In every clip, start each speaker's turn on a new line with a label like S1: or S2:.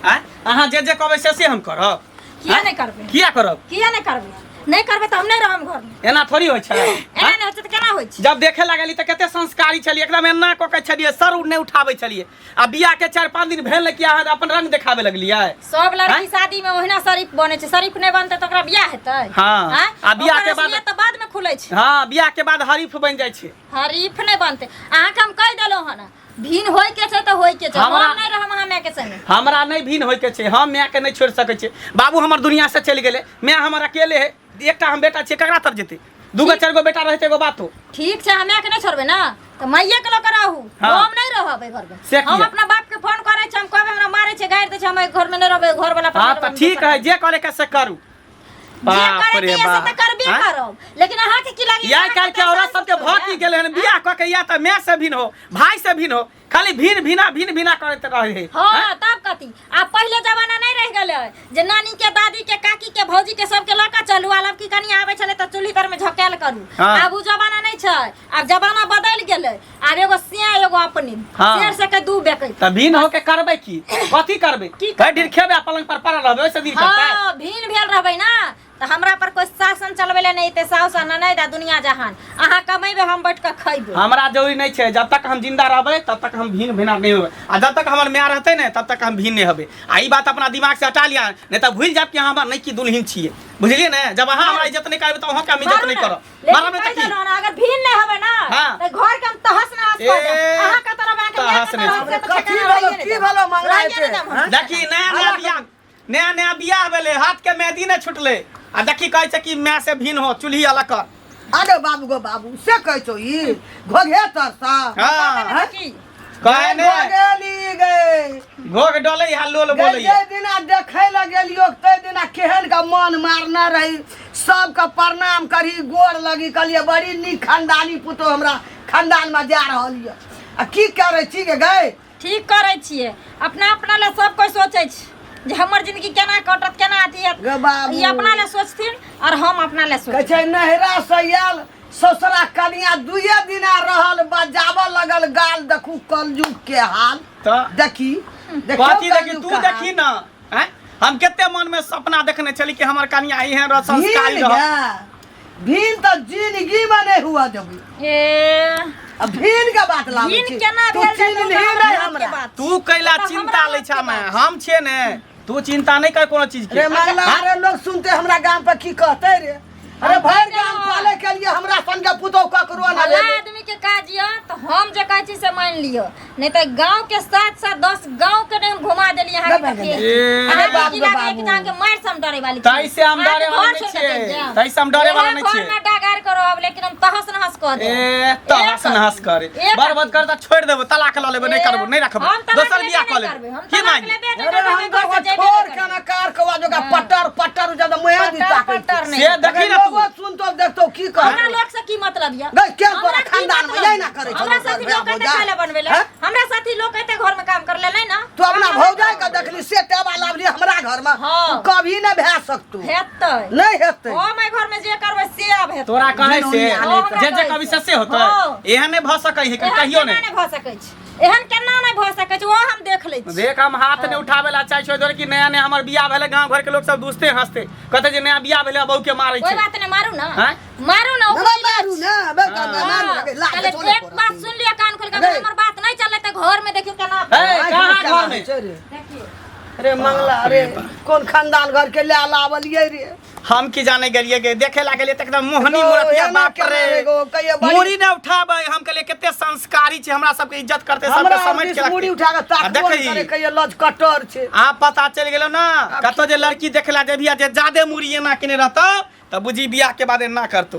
S1: आँय अहाँ जे जे कहबै से से हम करब।
S2: किया नहि करबै?
S1: किया करब?
S2: किया नहि करबै? नहि करबै तऽ हम नहि रहब घरमे।
S1: एना थोड़ी होइ छै।
S2: एना नहि होइ छै तऽ केना होइ छै?
S1: जब देखे लगली तऽ कते संस्कारी छलियै, एकदम एना कऽ के छलियै, सर नहि उठाबै छलियै। आ बियाह के 4-5 दिन भेल कि अहाँ अपन रंग देखाबे लगलियै।
S2: सब लड़की शादी में ओहिना शरीफ बनै छै, शरीफ नहि बनतै तऽ ओकरा बियाह हेतै?
S1: हाँ।
S2: आँय?
S1: आ बियाह
S2: ओकर
S1: के बाद
S2: असलियत तऽ बाद में खुलै छै।
S1: हाँ, बियाह के बाद हरीफ बनि जाइ छै।
S2: हरीफ नहि बनतै। अहाँके हम कहि देलहुँ हन, भिन होय के छै तऽ होय के छै। हम नहि रहब अहाँ माय के संगे।
S1: हमरा नहि भिन होय के छै, हम माय के नहि छोड़ि सकै छियै। बाबू हमर दुनिया से चलि गेलै, माय हमर अकेले है, एकटा हम बेटा छियै, ककरा तर जेतै? दूगो चारि गो बेटा रहतै एगो बातो।
S2: ठीक छै, हम माय के नहि छोड़बै ने तऽ माइये के लऽ के रहू।
S1: हाँ।
S2: हम नहि रहब एहि घर में।
S1: से
S2: हम
S1: किया?
S2: अपना बाप के फोन करै छी, हम कहबै हमरा मारै छै, गारि दै छै, हम एहि घर में नहि रहबै, घर वाला पर
S1: हाँ
S2: नहि
S1: तऽ
S2: रहबै,
S1: ठीक है, जे करे के से करू।
S2: जे
S1: बाप
S2: करे
S1: रे
S2: के ये से
S1: बाप।
S2: तऽ करबे
S1: आँय?
S2: करब, लेकिन अहाँके की लागी?
S1: आइ काल्हि के औरत सबके भऽ की गेलै हन, बियाह कऽ के या तऽ माय से भिन्न हो, भाय से भिन्न हो, खाली भिन भिना भिन भिना करैत रहे है।
S2: हाँ, तब कथी? आब पहिले जमाना नहीं रह गेलै जे नानी के, दादी के, काकी के, भौजी के सबके लऽ के चलू। आब की कनिया आबै छलै तऽ चूल्ही तर में झकायल करू।
S1: हाँ।
S2: आब उ जमाना नहीं छै, आब जमाना बदलि गेलै। आब एगो सिया एगो अपने।
S1: हाँ।
S2: शेर से के दू बेकै।
S1: तऽ भिन होके करबै की? कथी करबै?
S2: की
S1: भरि दिन खेबै आ पलंग पर पड़ल रहबै, ओहिसँ दिन कटतै?
S2: हाँ, भिन भेल रहबै ना तऽ हमरा पर कोई शासन चलबै लए नहि एतै, साउस आ ननैद आ दुनिया जहान। अहाँ कमेबै, हम बैठ कऽ खैबै।
S1: हमरा जरूरी नहि छै, जब तक हम जिंदा रहबै तब तक हम भिन भिना नहि होबै, आ जब तक हमर माय रहतै ने तब तक हम भिन नहि हेबै। आ ई बात अपना दिमाग से हटा लिअ, नहि तऽ भूलि जायब कि अहाँ हमर नहि की दुल्हिन छियै, बुझलियै ने? जब अहाँ हमरा इज्जत नहि करबै तऽ अहाँके हम इज्जत नहि करब।
S2: लेकिन
S1: मारब नहि
S2: कहि
S1: तऽ की?
S2: देलहुँ ने, अगर भिन नहि हेबै ना
S1: हाँ।
S2: तऽ घर के हम तहस नहस कऽ देब।
S1: ए,
S2: अहाँ कतऽ रहबै? अहाँके माय
S1: तहस
S2: कतऽ
S1: नहि
S2: रहत से तऽ
S3: कथी
S2: ठेकाना
S3: भेलो?
S2: रहिए नहि
S3: की
S2: देब।
S3: भेलो मंगला
S2: रहिए नहि
S3: एते?
S2: देब हम।
S3: हाँ?
S1: देखी, नया नया बियाह, नया नया बियाह भेलै, हाथ के मेहदी नहि छुटलै आ देखी कहै छै कि माय से भिन्न हो, चूल्ही अलग कर।
S3: अरे बाबू गो बाबू, से कहै छौ ई घोघे तरसा?
S1: हाँ।
S3: हैं?
S2: की?
S1: कहै ने
S3: गेली गे।
S1: घोघ डोलै हा, लोल
S3: गे,
S1: बोलै।
S3: जे दिना देखै लए गेलियो तै दिना केहन का मन मारने रही, सबके प्रणाम करी, गोर लगी, कहलियै बड़ी नीक खानदानी पुतोह हमरा खानदानमे जा रहल यऽ, आ की करै छी गे गै?
S2: ठीक करै छियै। अपना अपना लए सब कोइ सोचै छै जे हमर जिंदगी केना कटत, केना अथी हैत।
S3: गे बाबू।
S2: ई अपना लए सोचथिन और हम अपना लए
S3: कहै
S2: सोचबै।
S3: छै नहिरा से आयल ससुरा कनिया दुइये दिना रहल, बजाबऽ लगल गाल, देखू कलयुग के हाल।
S1: तऽ
S3: देखी देखियौ
S1: कथी देखी?
S3: कलयुग
S1: तू
S3: के हाल।
S1: देखी ना, आँय? हम कते मन में सपना देखने छली कि हमर कनिया एहन रह, संस्कारी
S3: भीन
S1: रह।
S3: गे, भीन तऽ जिंदगी में नहीं हुआ देबू।
S2: ए
S3: आ भीन के बात लाबै
S2: भीन
S3: छी।
S2: केना
S3: तू
S2: भेल जेतौ?
S3: चिन्हली
S2: तऽ हमरा
S3: नहि
S2: हाथ के
S3: हमरा।
S2: बात।
S1: तू कैला
S2: ओ तऽ
S1: चिंता
S2: हमरा
S1: लै
S2: हाथ
S1: छा
S2: के
S1: मैं
S2: बात।
S1: हम छियै ने, तू चिंता नहीं कर कोनो चीज के।
S3: रे मंगला,
S1: हाँ?
S3: अरे लोग सुनते हमरा गाम पर की कहते रे? अरे
S2: हम
S3: भरि
S2: कहि
S3: गाम
S2: देलहुँ।
S3: पाले के लिए हमरा संगे पुतोह ककरो ना
S2: भला
S3: भेलै।
S2: आदमी के काज यऽ तऽ हम जे कहै छी से मानि लिअ, नहि तऽ गांव के साथ साथ 10 गांव के नहि हम घुमा देली अहाँके।
S3: गबे
S2: तऽ
S3: गबे।
S2: फेर
S1: ए,
S2: अहाँके
S3: बाप
S2: की
S3: गे
S2: लागैए कि
S3: बाबू।
S2: अहाँके मारि से हम डरे वाली छी?
S1: ताहि से हम
S2: अहाँके
S1: डरे वाला
S2: घर
S1: नहि
S2: छोड़ि कऽ
S1: छियै।
S2: चलि जायब।
S1: ताहि से हम डरे वाला
S2: इएह
S1: नहि
S2: घर
S1: छियै।
S2: में डागार करब, लेकिन हम तहस नहस कऽ देब।
S1: ए तहस
S2: एक
S1: नहस करे,
S2: एक
S1: बर्बाद कर तऽ छोड़ि देबो, तलाक लऽ लेबै, नहि
S2: ए,
S1: करबो, नहि रखबो,
S2: हम तलाक
S1: दोसर
S2: लेबे
S1: बियाह कऽ
S2: नहि
S1: लेबै।
S2: करबै, हम
S1: की
S2: तलाक
S1: मांगी?
S2: लेबे नहि
S3: अरे
S2: करबै,
S3: हम
S2: हम घर
S3: तऽ
S2: से जेबे
S3: छोड़
S2: नहि
S3: के
S2: करबै।
S3: ना कार के वाजो का पटर पटर जब मुहे दी
S2: पटर
S3: ताकै छी।
S2: पटर नहि।
S1: से देखी ना तू।
S3: लोगो सुनतो देखतो की
S2: हमरा
S3: कहतो।
S2: लोग से की मतलब यऽ?
S3: गै, केहन
S2: हमरा
S3: तोरा
S2: की
S3: खानदान में
S2: मतलब
S3: यही ना करै छौ
S2: हमरा
S3: लोग
S2: साथी
S3: भैया
S2: लोग एते
S3: भौजाइ?
S2: खाय लए बनबै लए,
S3: हैं?
S2: हमरा साथी लोग एते घर में काम करले नहीं ना।
S3: तू अपना भौजाइ के देखली से टेबा लाबली हमरा घर में।
S2: हाँ।
S3: उ कभी नहीं भए सकतू।
S2: हेतै।
S3: नहीं हेतै।
S2: हम एहि घर में जे करबै से आब हेतै।
S1: तोरा कहै से
S3: घिनौनी
S2: आनै
S1: जे जे कभी से से होतै।
S2: हाँ।
S1: एहन नहि भऽ सकै है,
S2: एहन
S1: कहियो
S2: केना
S1: नहि।
S2: नहि भऽ सकै छै, एहन केना नहि भऽ सकै छै, ओ हम देख लै छी।
S1: देख, हम हाथ नहि उठाबै ला चाहै छियै दुआरे कि नया नया हमर बियाह भेलै, गाँव घर के लोग सब दुसते हंसते, कहते जे नया बियाह भेलै बहू के मारै
S2: कोई
S1: छै।
S2: बात नहीं, मारू ना।
S1: हैं?
S2: मारू ना,
S3: ना,
S2: ओकरो
S3: मारू ना, बे,
S1: हाँ।
S3: मारू ना, ला,
S2: पहले
S3: छोड़े
S2: एक
S3: पड़त।
S2: बात सुन लिअ कान खोल के, अगर
S3: अरे।
S2: हमर बात नहीं चले तऽ घर में देखियौ केना।
S1: ए, कहाँ घर में?
S3: छै रे?
S2: देखियौ।
S3: अरे मंगला, अरे कोन खानदान घर के ले लावलियै रे?
S1: हम की जाने गेलिए गे, देखे लागलिए तऽ एकदम मोहनी
S3: गो,
S1: मूरतिया,
S3: एना
S1: बाप
S3: केना
S1: रे।
S3: रे गो, कहियो बड़ी-
S1: मूड़ी ने उठाबै, हम कहलिए कते संस्कारी छै, हमरा सबके इज्जत करते, सबके
S3: हमरा
S1: समझ
S3: दिस
S1: के
S3: मुड़ी
S1: रखते।
S3: उठा के
S1: आ
S3: ताकबो
S1: देखही।
S3: नहि करे, कहियो लज कटर छै।
S1: आ पता चलि गेलो ना, कतौ जे लड़की देखला जेबही आ जे जादे मूड़ी एना केने रहतौ तऽ बुझी बियाह के बाद एना करतौ,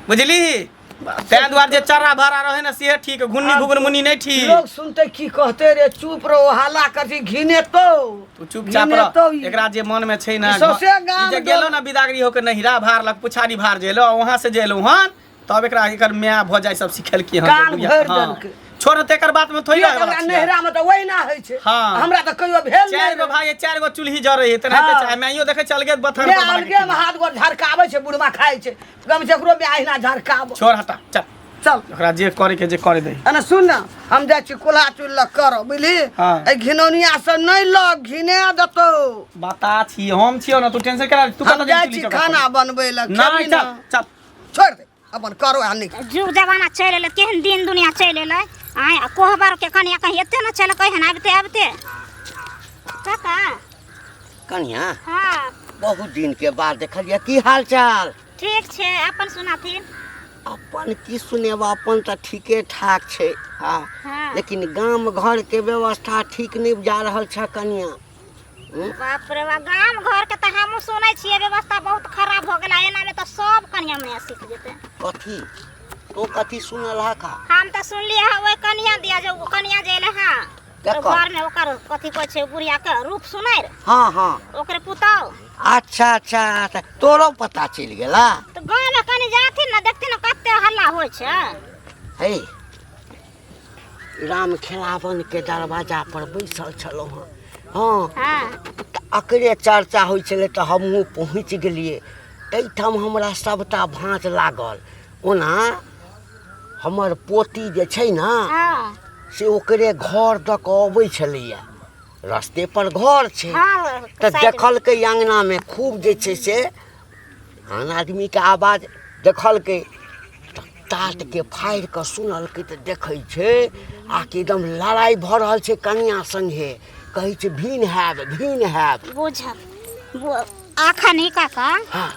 S1: बुझली? तैं दुआरे जे चर्रा भरा रहे ने से ठीक, घुन्नी घुघुन मुन्नी नहीं ठीक।
S3: लोग सुनते की कहते रे? चुप रहो, हल्ला कर घिने तो।
S1: तू चुपचाप
S3: घिनेतौ
S1: रह।
S3: ई।
S1: एकरा जे मन में छै ना,
S3: ई सौंसे गाम
S1: ई जे गेलो ना बिदागरी होके नहिरा भार लग पुछारी भार जे एलो, वहां से जे एलो हन, तब एकरा एकर माय भऽ जाय सब सिखेलकी हन।
S3: कान
S1: बुढ़िया।
S3: भरि
S1: हाँ।
S3: देलकै।
S1: छोड़ तऽ एकर बात में थोड़ी
S3: किया
S1: रहै
S3: तऽ
S1: वाला
S3: हमरा
S1: छियै।
S3: नैहरा में तऽ वही ना होइ छै।
S1: हाँ।
S3: हमरा तऽ कहियो भेल
S1: चारि गो
S3: नहि।
S1: भाई, चारि गो चूल्ही जरै है, तेनाहिते
S3: हाँ।
S1: चाहे माइयो देखै चल गेल बथान
S3: मे
S1: पर बना के
S3: अलगे में हाथ गोर झरकाबै छै, बुढ़वा खाइ छै, गम से एकरो में अहिना झरकाब।
S1: छोड़, हटा, चल।
S3: चल
S1: ओकरा जे करे के जे करे दे
S3: अने सुन ना हम जाइ छी कोल्हा चुल्हि लग करब बुझली
S1: हाँ।
S3: एहि घिनौनिया से नहि लग घिने देतौ
S1: बता छी हम छियौ ना तू टेंशन केना तू
S3: हम
S1: कतऽ
S3: जाइ
S1: जाइ
S3: छी खाना बनबै लए
S1: नहीं
S3: खेबही
S1: चल
S3: ना?
S1: चल
S3: छोड़ि दे अपन करो आ निक
S2: जुग जमाना चलि एलै केहन दिन दुनिया चलि एलै आँय आ कोहबर के कनिया कहीं एते ने चलकै हन आबिते आबिते काका
S4: कनिया
S2: हाँ
S4: बहुत दिन के बाद देखलियै की हाल चाल
S2: ठीक छै अपन सुनाथिन
S4: अपन की सुनेब अपन तऽ ठीके ठाक छै हाँ
S2: हाँ।
S4: लेकिन गाम घर के व्यवस्था ठीक नहि जा रहल छै कनिया
S2: बाप रे बाप गाम घर के तऽ हमहूँ सुनै छियै व्यवस्था बहुत खराब भऽ गेलै एना मे तऽ सब कनिया मनिया सीख जेतै
S4: कथी तो कथी सुनल हा का
S2: हम तऽ सुनलियै हँ ओहि कनिया दिया जे ओ कनिया जे एलै हँ
S4: केकर?
S2: घर में ओकर कथी कहै छै बुढ़िया के रूप सुनैर
S4: हाँ हाँ
S2: ओकरे पुतहु
S4: अच्छा अच्छा अच्छा तोरो पता चलि गेला
S2: तऽ गाँव में कनि जाथिन ने देखथिन ने कते हल्ला होइ छै
S4: हे राम खेलावन के दरवाजा पर बैसल छलहुँ हँ हँ
S2: हाँ
S4: तऽ अकरे चर्चा होइ छलै तऽ हमहूँ पहुँच गेलियै ताहिठाम हमरा सभटा भाँज लागल ओना हमर पोती जे छै ने
S2: हाँ
S4: से ओकरे घर दऽ कऽ अबै छलैए रस्ते पर घर छै
S2: हाँ
S4: तऽ
S2: साइड में।
S4: देखलकै अङ्गनामे खूब जे छै से आन आदमीके आवाज देखलकै तऽ टाटके फाड़ि कऽ सुनलकै तऽ देखै छै आ कि एकदम लड़ाइ भऽ रहल छै कनिआ सङ्गे कहै छै भिन हैब भिन हैब
S2: बुझल आखन ही काका
S4: हँ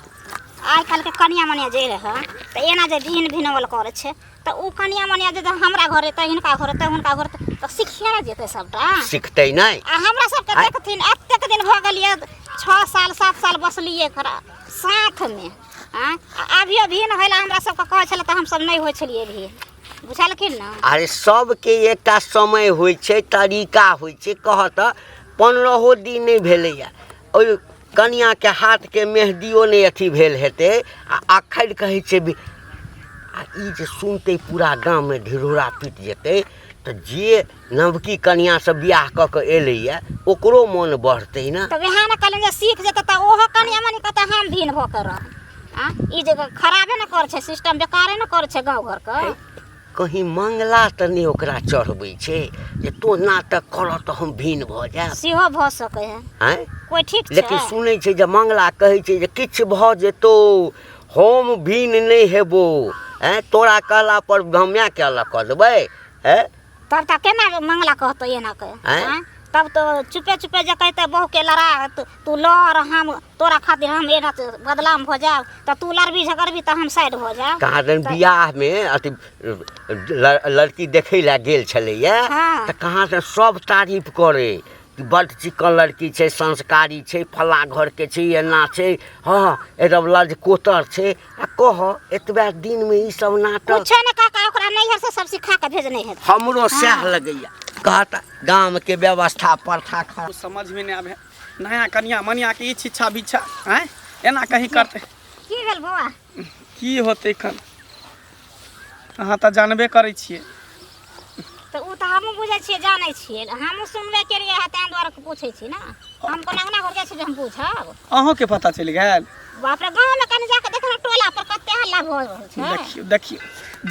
S2: आइ काल्हिके कनिया मनिया जे रहै तऽ एना जे भिन भिनवल करै छै तऽ ओ कनिया मनिया जे हमरा घर एतै हिनका घर एतै हुनका घर एतै तऽ सिखिए ने जेतै सबटा
S4: सिखतै नहि
S2: आ हमरा सबके देखथिन एतेक दिन भऽ गेलियै 6 साल 7 साल बसलियै एकरा साथमे आँय आ अभियो भिन होइ लए हमरा सबके कहै छलै तऽ हमसब नहि होइ छलियै भिन बुझलखिन ने
S4: अरे सबके एकटा समय होइ छै तरीका होइ छै कहऽ तऽ 15 दिन नहि भेलैए ओहि कनिआँके हाथके मेहदियो नहि अथी भेल हेतै आ आखिर कहै छै आ ई जे सुनतै पूरा गाममे ढिढोरा पीट जेतै तऽ जे नवकी कनिआँ सब बियाह कऽ कऽ एलैए ओकरो मोन बढ़तै ने
S2: तऽ वएह ने कहलनि जे सीख जेतै तऽ ओहो कनिआँ मनी कहतै हम भिन भऽ कऽ रहब आ ई जे खराबे ने करै छै सिस्टम बेकारे ने करै छै गाँव घरके
S4: कहीं मंगला तऽ नहि ओकरा चढ़बै छै जे तोँ नाटक करऽ तऽ हम भिन भऽ जायब
S2: सेहो भऽ सकै है
S4: आँय
S2: कोइ ठीक छै
S4: लेकिन सुनै छै जे मंगला कहै छै जे किछु भऽ जेतौ हम भिन नहि हेबो आँय तोरा कहला पर हम मायके अलग कऽ देबै आँय
S2: तब तऽ केना मंगला कहतै एना के
S4: आँय?
S2: आँय? तब तऽ चुपे चुपे जे कहतै बहूके लड़ा तू लड़ हम तोरा खातिर हम एना बदलाम भऽ जायब तऽ तू लड़बी झगड़बी तऽ हम साइड भऽ जायब
S4: कहाँ दन बियाहमे अथी लड़की देखै लए गेल छलैया
S2: हाँ।
S4: तऽ कहाँ से सब तारीफ करे कि बड्ड चिकन लड़की छै संस्कारी छै फलाँ घरके छै एना छै हँ एकदम लजकोतर छै आ कह एतबा दिनमे ई सब नाटक
S2: कुछो ने काका ओकरा नैहर से सब सिखा के भेजने हेतै
S4: हमरो सएह लगैया कहत गामके व्यवस्था प्रथा खराब
S1: समझमे नहि आबै नया कनिया मनिया के ई छिच्छा बिच्छा आँय एना कहीं करतै
S2: की भेल बौआ
S1: की होतै एखन अहाँ तऽ जानबे करै छियै
S2: तऽ ओ तऽ हमहूँ बुझै छियै जानै छियै हमहूँ सुनबे केलियै हँ ताहि दुआरे पूछै छी ने हम कोना अंगना घर जाइ छी जे हम पूछब
S1: अहूँके पता चलि गेल
S2: बाप रे गाँवमे कनि जाके देखना टोला पर कते हल्ला भऽ रहल छै
S1: देखियौ देखियौ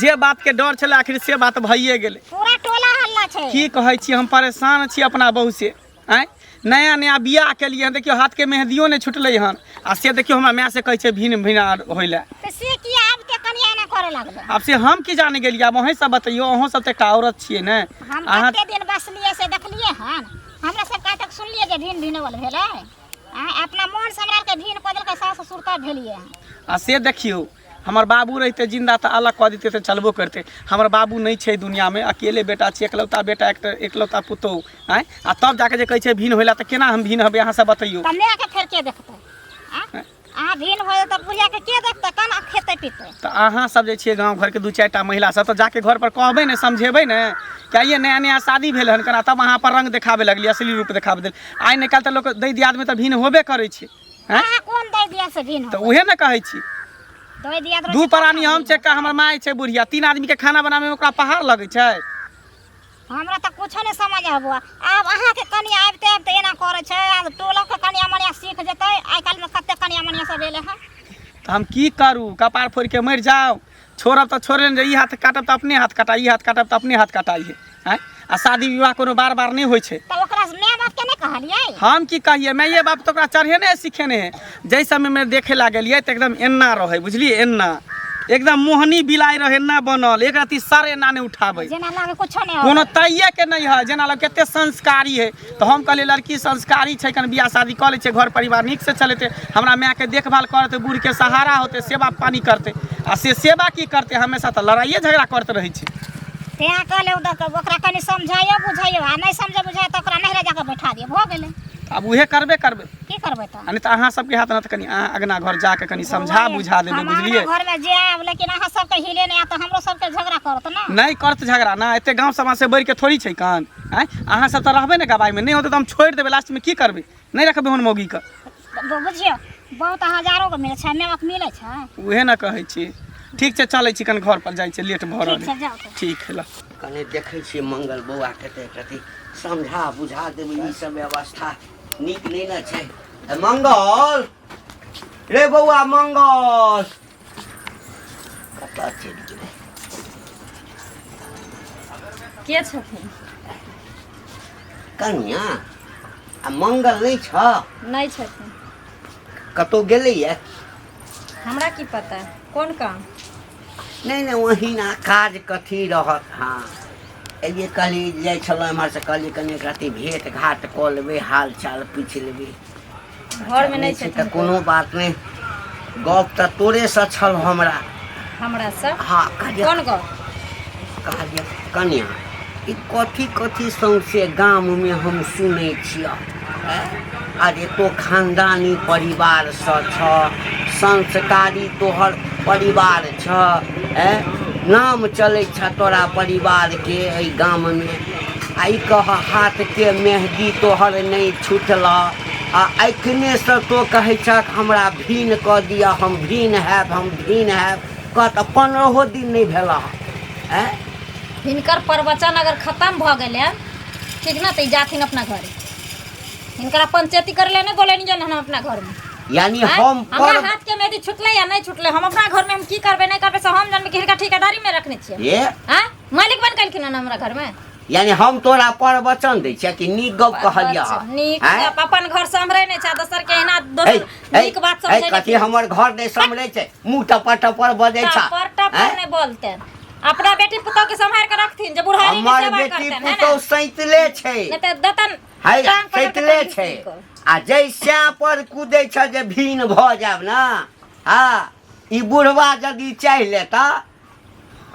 S1: जे बातके डर छलै आखिर से बात भइए गेलै
S2: पूरा टोला हल्ला छै
S1: की कहै छी हम परेशान छी अपना बहू से आँय नया नया बियाह केलियै हन देखियौ हाथके मेहदियो नहि छुटलै हन आ से देखियौ हमरा माय से कहै छै भिन भिनार होइ लए
S2: तऽ से किया आब के कनिया एना करे लागलै
S1: आब से हम की जाने गेलियै आब अहीं सब बतैयौ अहूँ सब तऽ एकटा औरत छियै ने
S2: हम
S1: अहाँ
S2: कते दिन बसलियै से देखलियै हन हमरा सब आइ तक सुनलियै जे भिन भिनवल भेलै आँय अपना मोन से हमरा आरके भिन कऽ देलकै सास ससुर तब भेलियै हन
S1: आ से देखियौ हमर बाबू रहितै जिन्दा तऽ अलग कऽ दितै तऽ चलबो करितै हमर बाबू नहि छै दुनिआँमे अकेले बेटा छै एकलौता बेटा एकटा एकलौता पुतोहु आँय आ तब जाके जे कहै छै भिन होइ लए तऽ केना हम भिन हेबै अहाँ सब बतैयौ
S2: तऽ मायके फेर के देखतै आँय अहाँ भिन भऽ जेतै तऽ बुढ़ियाके के देखतै केना खेतै पीतै
S1: तऽ अहाँ सब जे छियै गाँव घरके दू चारिटा महिला सब तऽ जाके घर पर कहबै ने समझेबै ने कि आइये नया नया शादी भेल हन केना तब अहाँ अपन रंग देखाबे लगलियै असली रूप देखाबे देल आइ ने काल्हि तऽ लोक दै दियादमे तऽ भिन होबे करै छै आँय
S2: अहाँ कोन दै दिया से भिन
S1: तऽ उहे ने कहै छी
S2: दै दिया
S1: दू प्राणी हम छै एकटा हमर माय छै बुढ़िया तीन आदमी के खाना बनाबे में ओकरा पहाड़ लगै छै
S2: हमरा तऽ कुछो नहि समझ आबो आब अहाँके कनिया आबिते आबिते एना करै छै आब टोलोके कनिया मनिया सीख जेतै आइ काल्हिमे कते कनिया मनिया सब एलै हँ
S1: तऽ हम की करू कपार फोड़ि के मरि जाउ छोड़ब तऽ छोड़े ने, ई हाथ काटब तऽ अपने हाथ कटा, ई हाथ काटब तऽ अपने हाथ कटाइ है। आँय, आ शादी विवाह कोनो बार बार नहि होइ छै।
S2: तऽ ओकरा माय बाप के नहि कहलियै?
S1: हम की कहियै, माइए बाप तऽ ओकरा चढ़ेने सिखेने है। जाहि समयमे देखे लागलियै तऽ एकदम एना रहै, बुझलियै, एना एकदम मोहनी बिलाइ रहै, एना बनल, एक रत्ती सर एना नहि उठाबै,
S2: जेना लागे कुछो नहि
S1: कोनो तैये के नहि है, जेना लग कते संस्कारी है। तऽ हम कहलियै लड़की संस्कारी छै, कनि बियाह शादी कऽ लै छै, घर परिवार नीकसँ चलेतै, हमरा मायके देखभाल करतै, बूढ़के सहारा होतै, सेवा पानी करतै। आ से सेवा की करतै, हमेशा तऽ लड़ाइए झगड़ा करैत रहै छै।
S2: तेँ कहलियै ओकरा कनि समझाइयो बुझाइयो, आ नहि समझे बुझाइ तऽ ओकरा नहिरा जाकऽ बैठा दियौ, भऽ गेलै।
S1: आब उहे करबे करबै।
S2: की करबै तऽ?
S1: आ नहि तऽ अहाँ सबके हाथ ने तऽ कनि अहाँ अगना घर जाके कनि समझा बुझा देबै,
S2: हम
S1: बुझलियै?
S2: अङ्गना घरमे जायब, लेकिन अहाँ सबके हिले नहि आयत तऽ हमरो सबके झगड़ा करत ने।
S1: नहि करत झगड़ा ना, एते गाँव समाज से बढ़िके थोड़ी छै कान। आँय, अहाँ सब तऽ रहबै ने गवाहीमे, नहि होतै तऽ हम छोड़ि देबै, लास्टमे की करबै? नहि रखबै ओहन मौगीके।
S2: बुझियौ, बहुत हजारो के मिलै छै, माय बाप मिलै छै।
S1: उहे ने कहै छी। ठीक छै, चलै छी, कनि घर पर जाइ छै, लेट भऽ रहल।
S2: ठीक छै, जाउ तऽ।
S1: ठीक है, ल।
S4: कनि देखै छियै मंगल बौआके तऽ एक रति समझा बुझा देबै, ई सब व्यवस्था नीक नहि ने छै। ए मंगल रे बौआ, मंगल कतऽ चलि गेलै?
S5: के छथिन?
S4: कनिया, आ मंगल नहि छ?
S5: नहि छथिन।
S4: कतहु गेलैए?
S5: हमरा की पता कोन काम।
S4: नहि नहि, ओहिना काज कथी रहत। हँ, एलियै, कहली जाइ छलहुँ एम्हरसँ, कहलियै कनि एक रत्ती भेँट घाट कऽ लेबै, हाल चाल पूछि लेबै।
S5: घरमे नहि
S4: छै
S5: छथिन
S4: तऽ कोनो बात नहि, गप तऽ तोरेसँ छल हमरा।
S5: हमरासँ?
S4: हँ, कहलियै।
S5: कोन गप?
S4: कहलियै कनिया, ई कथी कथी सौंसे गाममे हम सुनै छियह? अरे तो खानदानी परिवारसँ छह, संस्कारी तोहर परिवार छह, ऐं नाम चलै छह तोरा परिवारके एहि गाममे। आ ई कह, हाथके मेहदी तोहर नहि छुटलह आ एखनेसँ तो कहै छह हमरा भीन कऽ दिअ, हम भीन हैब, हम भीन हैब। कह तऽ, 15 दिन नहि भेलह ऐं।
S5: हिनकर प्रवचन अगर खत्म भऽ गेलै, ठीक ने, तऽ ई जाथिन अपना घरे। हिनकरा पंचायती करे ले नहि बोलेनी हम अपना घरमे।
S4: यानी
S5: आँय?
S4: हम
S5: हमरा
S4: पर
S5: हाथ के मेहदी छुटलै या नहि छुटलै, हम अपना घरमे हम की करबै नहि करबै से हम जानबै कि हिनका ठेकेदारी में रखने छियै?
S4: ये
S5: आँय, मालिक बन कलखिन हन हमरा घरमे।
S4: यानी हम तोरा पर वचन दै छियै कि नीक गप कहलियै?
S5: अच्छा, नीक
S4: आँय?
S5: गप। अपन घर सम्हरै नहि छै, दोसर के एना
S4: हे,
S5: दोसर
S4: हे,
S5: नीक बात
S4: हे,
S5: समझै
S4: कथी हमर घर नहि सम्हरै छै? मुँह टपर टपर बजै छ।
S5: टपर टपर
S4: आँय?
S5: नहि बोलते। अपना बेटी पुतोह के सम्हार के रखथिन जे बुढ़ारी में
S4: हमर
S5: सेवा
S4: बेटी
S5: करतन, है ना?
S4: पुतोह सैतले छै।
S5: नहि तऽ देतन
S4: है
S5: टांग पकड़ के
S4: सैतले
S5: तनी
S4: छै
S5: सीख।
S4: आ जै सैं पर कूदै छ जे भीन भऽ जायब ने। हँ, ई बुढ़वा यदि चाहि लेता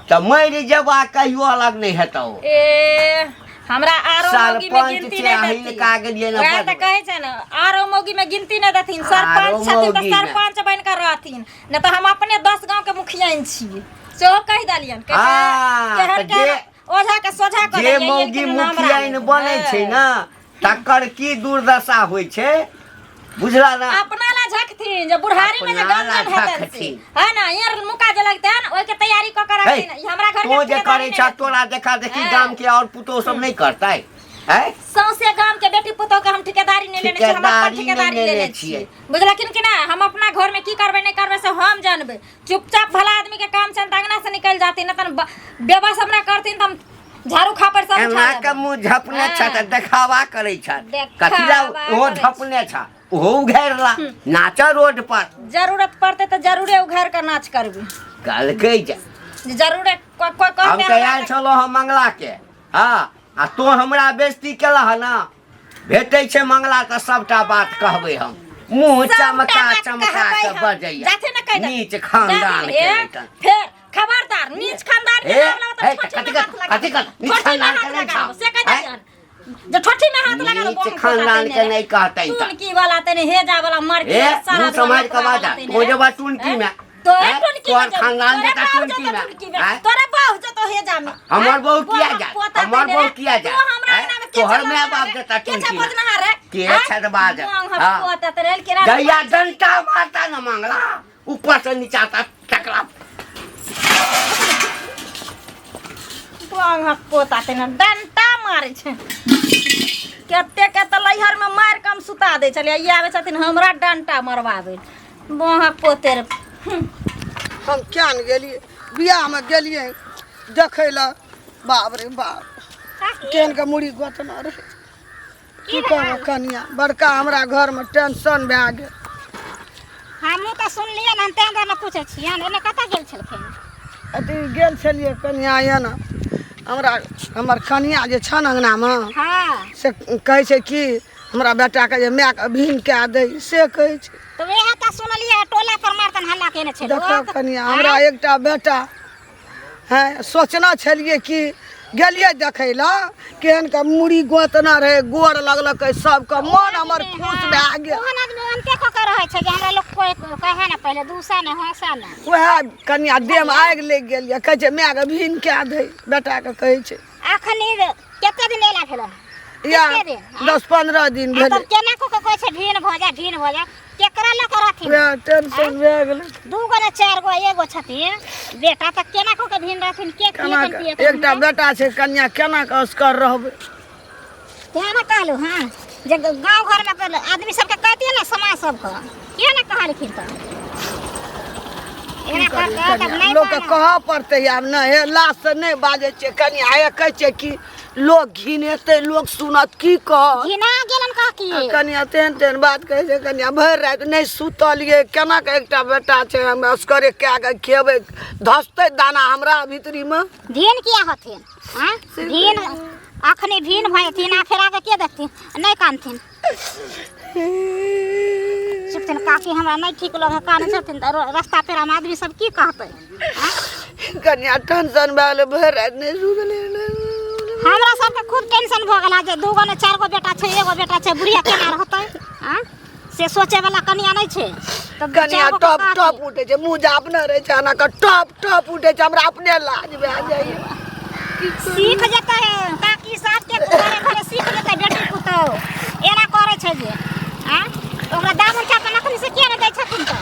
S4: तऽ मरि जेबा कहियो अलग नहि हेतौ।
S5: ए, हमरा आरो मौगी में
S4: सरपंच
S5: गिनती
S4: छै,
S5: नहीं
S4: अहिन
S5: देथिन।
S4: का गेलियै ने
S5: वएह तऽ
S4: बजबै।
S5: कहै छै ने, आरो मौगी में गिनती नहीं देथिन।
S4: आरो
S5: सरपंच छथिन तऽ
S4: मौगी में।
S5: सरपंच बनि कऽ रहथिन, नहि तऽ हम अपने 10 गाँव के मुखियाइन छियै, सेहो कहि देलियनि। कहै छै,
S4: हाँ,
S5: केहन
S4: तऽ
S5: केहन ओझा के सोझा कऽ
S4: जे
S5: देलियै,
S4: मौगी
S5: लेकिन हमरा
S4: मुखियाइन
S5: नहि।
S4: बनै छै ने, तकर की दुर्दशा होइ छै, बुझला ना?
S5: अपना ला झकथिन जे बुढ़ारी में जे
S4: अपना ला
S5: गंजन हेतन से,
S4: झकथिन।
S5: है ना, यार मुका जे लगतन ओइ के तैयारी क के
S4: हे,
S5: रखथिन। ई हमरा घर के
S4: तों जे
S5: ठेकेदारी
S4: करै
S5: नहि
S4: छह
S5: देथिन।
S4: तोरा देखा देखी
S5: हाँ।
S4: गाम के और पुतोह सब नहि करतै? हैं?
S5: सौंसे गाम के बेटी पुतोह के हम ठेकेदारी नहि लेने छियै, हम अपन
S4: ठेकेदारी नहि
S5: ठेकेदारी
S4: लेने
S5: लेने
S4: छियै।
S5: छियै, बुझलखिन कि ना? हम अपना घर में की करबै नहि करबै से हम जानबै। चुपचाप भला आदमी के काम छनि तऽ अंगना से निकलि जाथिन, नहि तन बेबस हमरा करथिन तऽ हम झाड़ू खापड़ सब उठा
S4: एना के
S5: लेबै।
S4: मुँह झपने छ तऽ
S5: हाँ।
S4: देखावा करै छ।
S5: देखावा
S4: कथी ला ओहो
S5: करै छै।
S4: झपने छ? ओहो उघेरला नाच रोड पर।
S5: जरूरत पड़तै तऽ जरूरे उघार के नाच करबै।
S4: कहलकै जे
S5: जरूरे कोइ कोइ
S4: हम
S5: कहतै
S4: तऽ
S5: हमरा
S4: आयल छलहुँ हम मंगला के। हँ, आ तों हमरा बेइज्जती केलह ने, भेटै छै मंगला तऽ सबटा बात कहबै हम। मुँह
S5: सबटा
S4: चमका
S5: बात
S4: चमका
S5: कहबै
S4: के
S5: हम।
S4: बजैया
S5: जाथे ने कहि दे।
S4: नीच खानदान
S5: जाथिन,
S4: के
S5: ए,
S4: लैतन।
S5: फेर खबरदार नीच खानदान के
S4: ए,
S5: नाम लेबै तऽ
S4: ए,
S5: ठोठी
S4: कथी
S5: में हाथ लगा
S4: कथी
S5: देबै।
S4: नीच
S5: ठोठी में
S4: खानदान
S5: हाथ
S4: के नहि
S5: लगा
S4: छौ?
S5: देबै, से कहि
S4: आँय?
S5: देलियन जे ठोठी में हाथ लगा देबै,
S4: नीच खानदान के नहि कहतै तऽ।
S5: टुनकी वाला तने हेजा वाला मर के
S4: ए,
S5: सारा
S4: मुँह सम्हारि कऽ
S5: वाला
S4: बाजा।
S5: तने।
S4: तों जेबा टुनकी में।
S5: तोरे
S4: आँय?
S5: टुनकी
S4: तोहर
S5: में जेबो।
S4: खानदान
S5: तोरे
S4: जेता
S5: बाप
S4: टुनकी
S5: जेतो
S4: में।
S5: टुनकी में।
S4: आँय?
S5: तोरे बाप जेतो हेजा में।
S4: हमर
S5: आँय?
S4: बहू किया
S5: बोल,
S4: जात?
S5: पोता
S4: हमर
S5: तने
S4: बहू
S5: रे।
S4: किया जात?
S5: तू हमरा
S4: आँय?
S5: अंगना में के
S4: तोहर
S5: छौ
S4: माय बाप
S5: रे?
S4: जेता
S5: के छौ
S4: टुनकी में।
S5: बजनहार रे?
S4: के
S5: आँय?
S4: छौ बाजत?
S5: बोंग हम
S4: हाँ।
S5: पोता तने केना
S4: जहिया डंटा मारता न मंगला, ऊपर से नीचा तक टकरा
S5: बांगक पोता तेना डंटा मारै छै। कते के तऽ लैहरमे मारि कऽ हम सुता दै छलियै, ई आबै छथिन हमरा डंटा मरबाबै। बांगक पोते रे।
S3: हम क्या ने गेलियै, बियाहमे गेलियै देखै लए बाप रे बाप केहन के मुड़ी गोतना रहै की कहब कनिया बड़का हमरा घरमे टेंशन भए गेल
S2: हमहूँ तऽ सुनलियै हन तेँ दुआरे पूछै छियनि एने कतऽ गेल छलखिन
S3: अथी गेल छलियै कनिया एना हमरा हमर कनिया जे छनि अङ्गनामे
S2: हँ
S3: से कहै छै कि हमरा बेटाके जे मायके अभिन कए दै से कहै छै
S2: तऽ वएह तऽ सुनलियै टोला पर मारतन हल्ला केने छै
S3: देखो
S2: लोक।
S3: कनिया हमरा एकटा बेटा हैं सोचना छलियै कि गेलियै देखै लए केहन के मुड़ी गोतना रहै गोर लगलकै सबके मन हमर खुश भए गेल
S2: ओहन आदमी ओहनते कऽ के रहै छै जे हमरा लोक कोइ कहै ने पहिले दूसै ने हँसै ने
S3: वएह कनिया देहमे आगि लागि गेल यऽ कहै छै मायके भीन कए दै बेटाके कहै छै
S2: अखन ई कते दिन एला भेलै
S3: या
S2: कते दिन आँय?
S3: 10-15 दिन
S2: आ तब
S3: भेलै
S2: केना कऽ के कहै छै भीन भऽ जा भीन भऽ जा केकरा लऽ कऽ रहथिन
S3: वएह टेंशन भए गेलै
S2: दू गो ने चारि गो एगो छथिन बेटा तऽ केना कऽ के भीन रहथिन के
S3: केना
S2: खिएतन
S3: के
S2: पिएतन
S3: एकटा बेटा छै कनिया केना के असगर रहबै
S2: तेँ ने कहलहुँ हँ जे गाँव घरमे तऽ आदमी सबके कहतियै ने समाज सबके किया ने कहलखिन तऽ एना करतै तब नहि
S3: लोकके
S2: बनत।
S3: कहऽ पड़तै आब ने हे लाज से नहि बाजै छियै कनिया हे कहै छियै कि लोक घिनेतै लोक सुनत की कहत
S2: घिना गेलन काकी
S3: कनिया तेहन तेहन बात कहै छै कनिया भरि राति नहि सुतलियै केना के एकटा बेटा छै हम असगरे कए कऽ खेबै धसतै दाना हमरा भीतरीमे
S2: भीन किया होथिन आँय भीन अखनी भीन भऽ जेथिन आ फेर आगे के देखथिन नहि कानथिन चुपथिन काकी हमरा नहि ठीक लगे कानै छथिन तऽ रास्ता पेरामे आदमी सब की कहतै
S3: कनिया टेंशन भए गेलै भरि राति नहि सुतलियै
S2: हमरा सबके खूब टेंशन भऽ गेल जे दूगो ने चारि गो बेटा छै एगो बेटा छै बुढ़िया केना रहतै आँ से सोचे वाला कनिया नहि छै तऽ
S3: कनिया
S2: चारि गो के
S3: टप
S2: काकी।
S3: टप उठै छै मुँह जे अपने रहै छै एना कऽ टप टप उठै छै हमरा अपने लाज भए जाइए
S2: सीख जेतै काकी सबके घरे घरे सीख जेतै बेटी पुतोह एना करै छै जे आँ ओकरा दामन चापन अखनी से किया नहि दै छथिन तऽ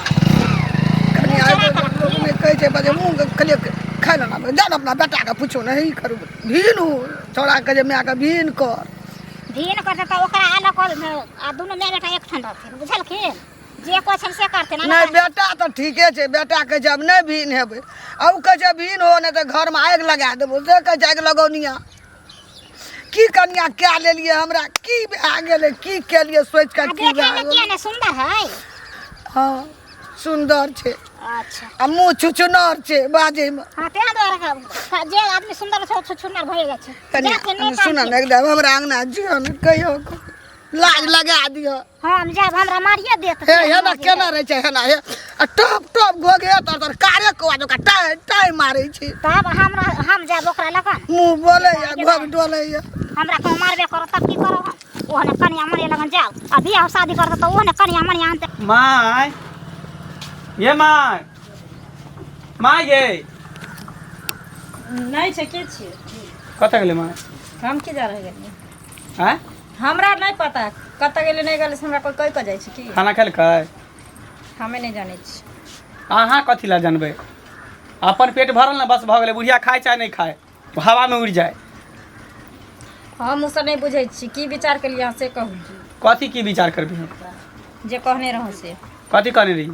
S3: कनिया लोक नहि कहै छै बजे मुँह कहलियै खाय लए ना जा ने अपना बेटाके पूछो नहि करू भीन हो छौड़ाके जे मायके भीन कर
S2: भीन करतै तऽ ओकरा अलग कर आ दुनू माय बेटा एकठाम रहथिन बुझलखिन जे कहै छनि से करथिन आ
S3: नहि बेटा तऽ ठीके छै बेटा कहै छै आब नहि भीन हेबै आ ओ कहै छै भीन हो नहि तऽ घरमे आगि लगा देबो से कहै छै आगि लगौनिया की कनिया कए लेलियै हमरा की भए गेलै की केलियै सोचि कऽ
S2: आ
S3: की भए
S2: देखैमे
S3: गेलै
S2: किया नहि सुन्दर है
S3: हँ सुन्दर छै
S2: अच्छा
S3: आ मुँह छुछुनर छै बाजैमे
S2: हाँ तें दुआरे जे आदमी सुन्दर छै ओ छुछुनर भए जाइ छै
S3: कनिया
S2: जाथिन नहि
S3: सुनऽ ने
S2: कानथिन।
S3: एकदम हमरा अङ्गना जियौ ने कहियो लाज लगा दिअ
S2: हम जायब हमरा मारिए देत
S3: हे हेना केना रहै छै हेना हे आ टप टप घोघे तर तर कारे कौआ जकाँ टाइ टाइ मारै छै
S2: तब हमरा हम जायब ओकरा लगन
S3: मुँह बोलैया घोघ डोलैया
S2: हमरा कहूँ मारबे करत तब की करब हम ओहने कनिया मनिया लगन जाउ आ बियाह शादी करत तऽ ओहने कनिया मनिया आनतै
S1: माय ये माय माय ये
S5: नहि छै के छियै
S1: कतऽ गेलै माय
S5: हम की जा रह गेलियै
S1: आँय
S5: हमरा नहि पता कतऽ गेलै नहि गेलै से हमरा कोइ कहि कऽ जाइ छै की
S1: खाना खेलकै
S5: हमे नहि जानै छी
S1: अहाँ कथी लए जानबै अपन पेट भरल ने बस भऽ गेलै बुढ़िया खाय चाहे नहि खाय हवामे उड़ि जाय
S5: हम ओसभ नहि बुझै छी की विचार केलियै अहाँ से कहू
S1: कथी की विचार करबै हम
S5: जे कहने रहौं से
S1: कथी कहने रही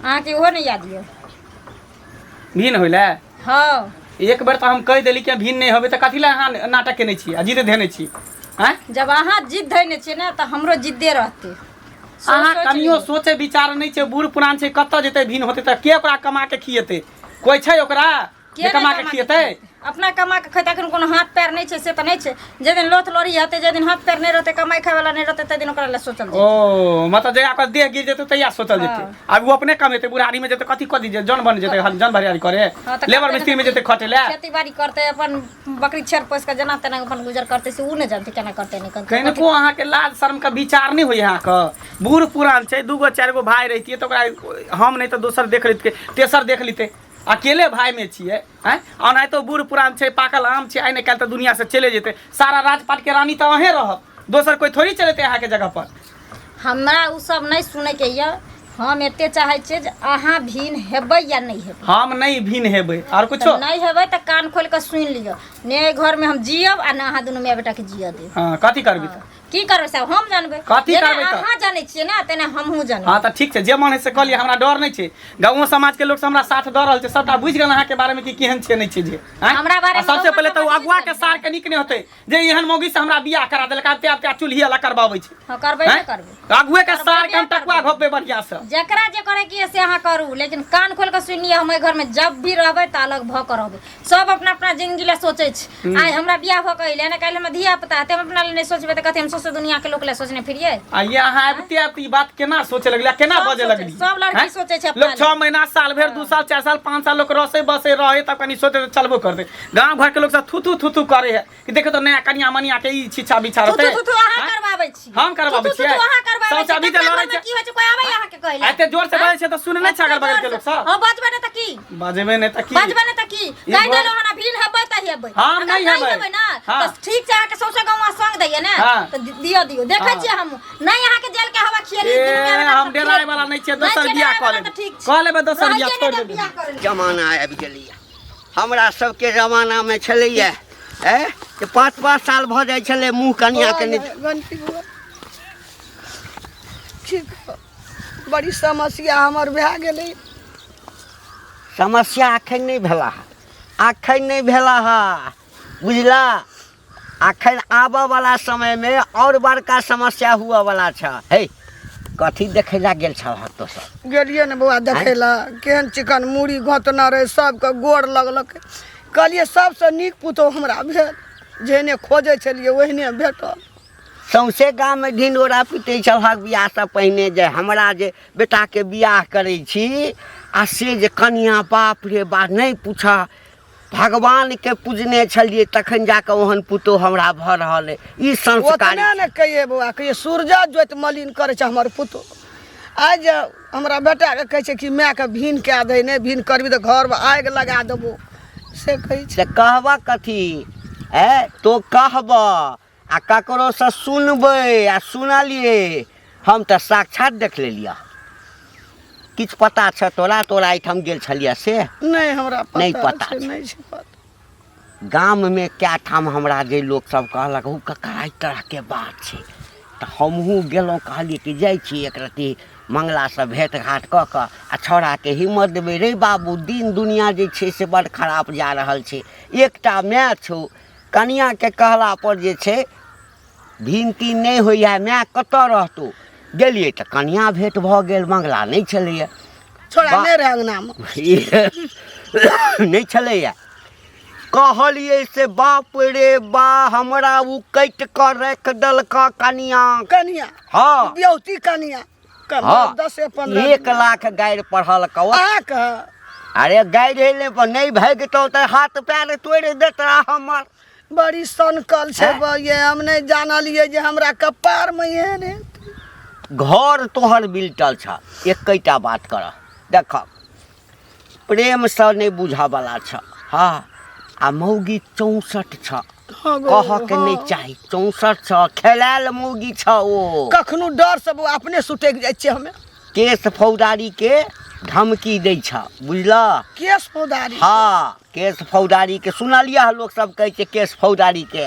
S5: अहाँके ओहो नहि याद यऽ
S1: भीन होइले
S5: हँ
S1: एक बेर तऽ हम कहि देली कि भीन नहि होबै तऽ कथी लए अहाँ नाटक केने छी आ जिद धेने छी आँय
S5: जब अहाँ जिद धैने छियै ने तऽ हमरो जिद्दे रहतै सोच
S1: अहाँ
S5: सोच
S1: कनियो
S5: लियौ।
S1: सोचे विचार नहि छै बूढ़ पुरान छै कतऽ जेतै भीन होतै तऽ के ओकरा कमा के खिएतै कोइ छै ओकरा
S5: के
S1: जे
S5: नहि
S1: कमा के खिएतै
S5: अपना कमा के खैतै अखन कोनो हाथ पैर नहि छै से तऽ नहि छै जाहि दिन लोथ लोड़ी हेतै जाहि दिन हाथ पैर नहि रहतै कमाइ खाय वाला नहि रहतै ताहि दिन ओकरा लए सोचल जेतै
S1: ओ मतलब जहिया ओकर देह गिर जेतै तहिया सोचल जेतै
S5: हँ।
S1: आब ओ अपने कमेतै बुढ़ारी में जेतै कथी कऽ जेतै जन बन जेतै जन भरियारी करे
S5: हँ, तऽ
S1: लेबर
S5: करतै
S1: मिस्त्री में
S5: ने
S1: जेतै खटे लए
S5: खेती बाड़ी करतै अपन बकरी छेड़ पोसि कऽ जेना तेना अपन गुजर करतै से ओ नहि जानतै केना करतै नहि करतै
S1: कनिको अहाँके लाज शर्मके विचार नहि होइए अहाँके बूढ़ पुरान छै दूगो चारि गो भाय रहितियै तऽ ओकरा हम नहि तऽ दोसर देख लैतियै तेसर देख लितै अकेले भायमे छियै आँय ओनाहितो बूढ़ पुरान छै पाकल आम छै आइ ने काल्हि तऽ दुनिआँसँ चले जेतै सारा राजपाटके रानी तऽ अहेँ रहब दोसर कोइ थोड़ी चलेतै अहाँके जगहपर
S5: हमरा ओ सब नहि सुनैके यऽ हम एते चाहै छियै जे अहाँ भिन हेबै या नहि हेबै
S1: हम नहि भिन हेबै आर कुछो
S5: तऽ नहि हेबै तऽ कान खोलि कऽ सुनि लिअ ने एहि घरमे हम जियब आ ने अहाँ दुनू माय बेटाके जियऽ देब
S1: हँ कथी करबी तऽ
S5: की करबै सब हम जानबै।
S1: कथी
S5: जेना
S1: करबै तऽ?
S5: अहाँ जानै छियै ने तेना हमहूँ जानबै।
S1: हाँ तऽ ठीक छै, जे मन है से कऽ लिअ, हमरा डर नहि छै। गाँवो समाज के लोक सब हमरा साथ दऽ रहल छै, सबटा बुझि गेल अहाँके बारे में कि केहन छै नहि छै जे आँय?
S5: हमरा बारे
S1: आ
S5: में
S1: सबसे
S5: गौआँ
S1: पहिले तऽ ओ
S5: समाज
S1: अगुआ के
S5: बुझि
S1: सार के नीक नहि होतै जे एहन मौगी से हमरा बियाह करा देलक, आब ते चूल्ही अलग करबाबै छै।
S5: हाँ, करबै ने
S1: आँय?
S5: करबै।
S1: अगुए के सार के हम
S5: करबै।
S1: टकुआ घोपबै बढ़िया से।
S5: जकरा जे करे के से अहाँ करू, लेकिन कान खोल के सुनि लिअ, हम एहि घर में जब भी रहबै तऽ अलग भऽ के रहबै। सब अपना अपना जिंदगी लए सोचै छै। आइ हमरा बियाह भऽ के अयलै ने, काल्हि हमरा धिया पुता हेतै, हम अपना लए नहि सोचबै तऽ कथी हम सौंसे दुनिया के लोक लए सोचने फिरियै?
S1: आ ये अहाँ आबिते आबिते ई बात केना सोचे लगलियै, केना
S5: सब
S1: बजे
S5: सोचै,
S1: लगलियै?
S5: सब लड़की
S1: आँय?
S5: सोचै छै अपना
S1: लोक 6
S5: लए।
S1: महीना साल भरि 2 साल 4 साल 5 साल लोक रसै बसै रहै तब कनि सोचै तऽ चलबो करतै। गाँव घर के लोक सब थू थू थू थू करे है कि देखो तो नया कनिया मनिया के ई छिछा बिछा
S5: थू
S1: रहतै।
S5: थू थू अहाँ
S1: आँय?
S5: करबाबै छी।
S1: हम करबाबै
S5: थू थू
S1: छियै?
S5: थू अहाँ करबाबै
S1: सब
S5: छी।
S1: अभी तऽ
S5: तकरा
S1: लड़ै
S5: घरमे
S1: छै।
S5: की होइ छै, कोइ आबै अहाँके कहै लए?
S1: एते जोर से बजै छै तऽ सुनै नहि छै अगल बगल के लोक सब।
S5: हँ, बजबै नहि तऽ की?
S1: बजबै नहि तऽ की?
S5: बजबै नहि तऽ की?
S1: ई
S5: कहि
S1: घर-
S5: देलहुँ हन, भीड़ हेबै तऽ हेबै।
S1: हम
S5: अगर
S1: नहि हेबै।
S5: ने
S1: हाँ।
S5: तऽ ठीक छै, अहाँके सौंसे गौआँ संग दैये ने।
S1: हाँ।
S5: तऽ दियौ दियौ, देखै
S1: हाँ।
S5: छियै हम नहि अहाँके जेल के हवा खियेली।
S1: ए,
S5: दुनू माय बेटा
S1: हम
S5: सब
S1: डेराय
S5: खियेली।
S1: वाला नहि छियै,
S5: नहि
S1: दोसर
S5: छियै
S1: बियाह
S5: डेराय
S1: कऽ
S5: वाला
S1: लेबै।
S5: तऽ ठीक छै।
S1: कऽ लेबै दोसर बियाह,
S5: रहैये
S1: छोड़ि
S5: नहि देब
S1: देबै।
S5: बियाह करै लए।
S4: जमाना आबि गेलैए, हमरा सबके जमानामे छलैए ए जे 5-5 साल भऽ जाइ छलै मुँह कनियाके नहि।
S3: घंटी बुआ ठीक, बड़ी समस्या हमर भए गेलै।
S4: समस्या एखन नहि भेला हँ, एखन नहि भेला हँ, बुझला? एखन आबऽवला समयमे आओर बड़का समस्या हुअवला छ। हे, कथी देखै लए गेल छलहक तो सब?
S3: गेलियै ने बौआ देखै लए, केहन चिकन मूड़ी गोंतने रहै, सबके गोर लगलकै। कहलियै सबसँ नीक पुतोहु हमरा भेल, जेहने खोजै छलियै ओहने भेटल।
S4: सौंसे गाममे ढिंढोरा पिटै छलहक बियाहसँ पहिने जे हमरा जे बेटाके बियाह करै छी आ से जे कनियाँ, बाप रे बाप, नहि पूछऽ, भगवानके पूजने छलियै तखन जाकऽ ओहन पुतोहु हमरा भऽ रहल अइ। ई संस्कार
S3: ओतने ने कहियै बौआ, कहियै सूरजा जोति मलिन करै छै हमर पुतोहु। आइ जे हमरा बेटाके कहै छै कि मायके भीन कए दही, नहि भीन करबी तऽ घरमे आगि लगा देबो, से कहै छै।
S4: से कहबऽ कथी ए तो कहबऽ आ ककरोसँ सुनबै आ सुनलियै, हम तऽ साक्षात देख लेलियै। किछु पता छ तोरा? तोरा एहिठाम गेल छलियै से
S3: नहि हमरा
S4: नहि पता
S3: छै,
S4: छै।
S3: नहि छै पता।
S4: गाममे कए ठाम हमरा जे लोकसभ कहलक हौ कका एहि तरहके बात छै, तऽ हमहूँ गेलहुँ, कहलियै कि जाइ छी एक रत्ती मंगलासँ भेँट घाँट कऽ कऽ आ छौड़ाके हिम्मत देबै। रे बाबू, दिन दुनिया जे छै से बड्ड खराप जा रहल छै। एकटा माय छौ, कनियाँके कहलापर जे छै भिन तीन नहि होइए, माय कतऽ रहतौ? गेलियै तऽ कनियाँ भेँट भऽ गेल, मंगला नहि छलैए।
S3: छोड़ा नहि रहै अङ्गनामे,
S4: नहि छलैए। कहलियै से बाप रे बा, हमरा ओ काटि कऽ राखि देलक कनियाँ।
S3: कनियाँ?
S4: हँ।
S3: बियौती कनियाँ?
S4: हँ।
S3: 10-15
S4: 1 लाख गारि पढ़लक
S3: अहाँके।
S4: अरे गारि हेले पर नहि भागितौ तऽ हाथ पैर तोड़ि देत हमर।
S3: बड़ी सनकल छै ये, हम नहि जानलियै जे हमरा कपारमे एहन हेतै।
S4: घर तोहर बिलटल छ। एकैटा बात कर, देख, प्रेमसँ नहि बुझऽवला छ। हँ, आ मौगी 64 छ।
S3: हँ गो,
S4: कहऽके नहि
S3: हँ।
S4: चाही, 64 छ, खेलायल मौगी छ ओ।
S3: कखनो डर से बौआ अपने सुटकि जाइ छियै हमे।
S4: केस फौदारीके धमकी दै छ, बुझलह?
S3: केस फौदारी?
S4: हँ, केस फौदारीके सुनलियै हँ, लोक सब कहै छै केस फौदारीके।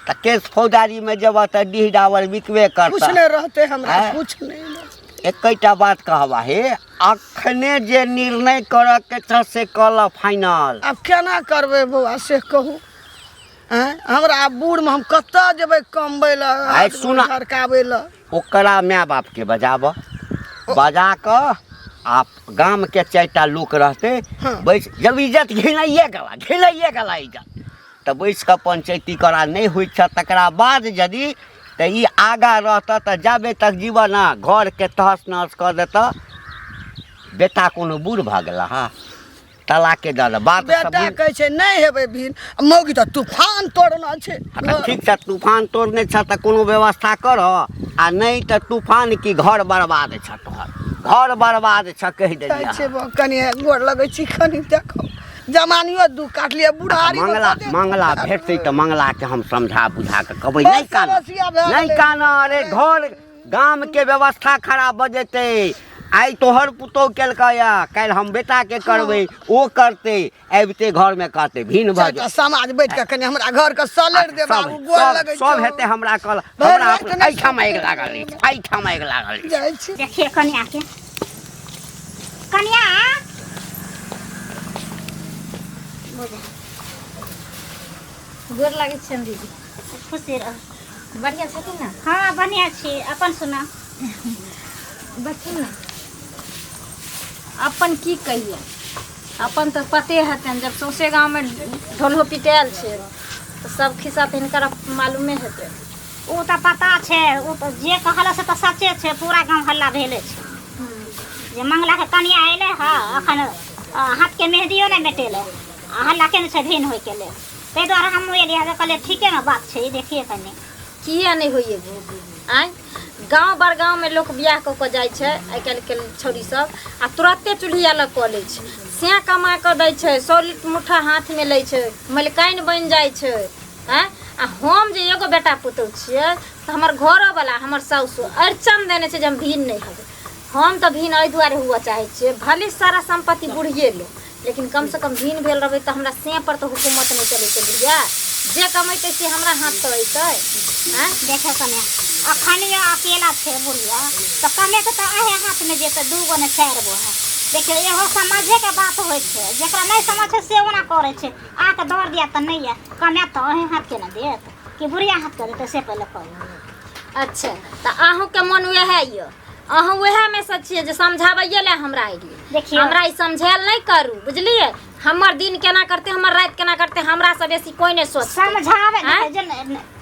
S4: तऽ केस फौदारीमे जेबह तऽ डीह डाबर बिकबे
S3: कुछ
S4: करतह।
S3: नहि रहतै हमरा।
S4: आँय?
S3: कुछ नहि रहतै।
S4: एकैटा बात कहबा हे, अखने जे निर्णय करऽके छ से कऽ लऽ फाइनल।
S3: आब केना करबै बौआ से कहू? आँय, हमरा आब बूढ़मे हम कतऽ जेबै कमबै लए,
S4: आइ सुन।
S3: झरकाबै लए?
S4: ओकरा माय बापके बजाबऽ, बजा कऽ आ गामके 4टा लोक रहतै।
S3: हँ।
S4: बैस, जब इज्जत घिनाइए गेला, घिनाइए गेला इज्जत, तऽ बैस कऽ पंचैती करा। नहि होइ छ तकरा बाद यदि तऽ ई आगाँ रहतऽ तऽ जाबे तक जीवन घरके तहस नहस कऽ देतऽ। बेटा कोनो बूढ़ भऽ गेला हँ, तलाके दऽ दे बात सब।
S3: बेटा कहै छै नहि हेबै भीन, मौगी तऽ तूफान तोड़ना छै।
S4: हँ, तऽ ठीक छै, तूफान तोड़ने छ तऽ कोनो व्यवस्था कर, आ नहि तऽ तूफान की घर बर्बाद छ, तोहर घर बर्बाद छ, कहि
S3: जाइ
S4: देलियै।
S3: छै बौ, कनि गोर लगै छी, कनि देखो जमानियो दुख काटलियै बुढ़ारी।
S4: मंगला, मंगला भेटतै तऽ मंगलाके हम समझा बुझा कऽ कहबै। नहि कान,
S3: समस्या भए
S4: नहि
S3: गेलै।
S4: कान। अरे घर गामके व्यवस्था खराब भऽ जेतै। आइ तोहर पुतोह केलकै या काल्हि हम बेटाके करबै ओ करतै आबिते घरमे कहतै भिन्न भऽ
S3: चारिटा समाज बैठ के कनि हमरा घर के सलरि दे बाबू गोर
S4: सब
S3: लगै
S4: सब हेतै हमरा कल
S3: भरि
S4: हमरा
S3: राति नहि
S4: एहिठाम आगि लागल अछि एहिठाम आगि लागल अछि
S3: जाइ छी
S2: देखिए कनिया के कनिया
S5: गोर लागै छियनि दीदी
S2: खुशी रह
S5: बढ़िआँ छथिन ने
S2: हाँ बढ़िआँ छी अपन सुना
S5: बच्चू ने अपन की कहिए अपन तऽ पते हेतनि जब सौंसे गाँवमे ढोलहो पिटायल छै तऽ सब खिस्सा तऽ हिनकर मालूमे हेतै
S2: ओ तऽ पता छै ओ तऽ जे कहल से तऽ सचे छै पूरा गाँव हल्ला भेले छै जे मंगलाके कनिया अयलै हँ अखन हाथके मेहदियो नहि मेटेलै आ हल्ला केने छै भिन्न होइके लेल ताहि दुआरे हमहूँ एलियै हँ कहलियै ठीकेमे बात छै ई देखिए कनि
S5: किया नहि होइए आँय गाँव बड़गाँवमे लोक बियाह कऽ कऽ जाइ छै आइ काल्हिके छौड़ी सब आ तुरते चूल्ही अलग कऽ लै छै से कमा कऽ दै छै 100 मुठ्ठा हाथमे लै छै मलिकाइन बनि जाइ छै आँय आ हम जे एगो बेटा पुतहु छियै तऽ हमर घरोवला हमर साउसो अड़चन देने छै जे हम भिन्न नहि हेबै हम तऽ भिन्न एहि दुआरे हुअ चाहै छियै भले सारा सम्पत्ति बुढ़िए लो लेकिन कमसँ कम भिन्न भेल रहबै तऽ हमरा से पर तऽ हुकूमत नहि चलै छै बुढ़िया जे कमेतै से हमरा हाथ तऽ अयतै
S2: आँय देखै कने अखन ये अकेला छै बुढ़िया तऽ कमेके तऽ अहे हाथमे जेतै दू गो ने चारि गो है देखियौ इहो समझेके बात होइ छै जकरा नहि समझ छै से ओना करै छै अहाँके दौड़ दिया तऽ नहि यऽ कमायत तऽ अहीं हाथके ने देत कि बुढ़िया हाथके देतै से पहिले कहू
S5: अच्छा तऽ अहूँके मन उएह यऽ अहूँ उएहमे सँ छियै जे समझाबैए लए हमरा एलियै
S2: देखियौ।
S5: हमरा ई समझायल नहि करू बुझलियै हमर दिन केना करतै हमर राति केना करतै हमरासँ बेसी कोइ नहि सोचतै
S2: समझाबै
S5: आँय?
S2: जे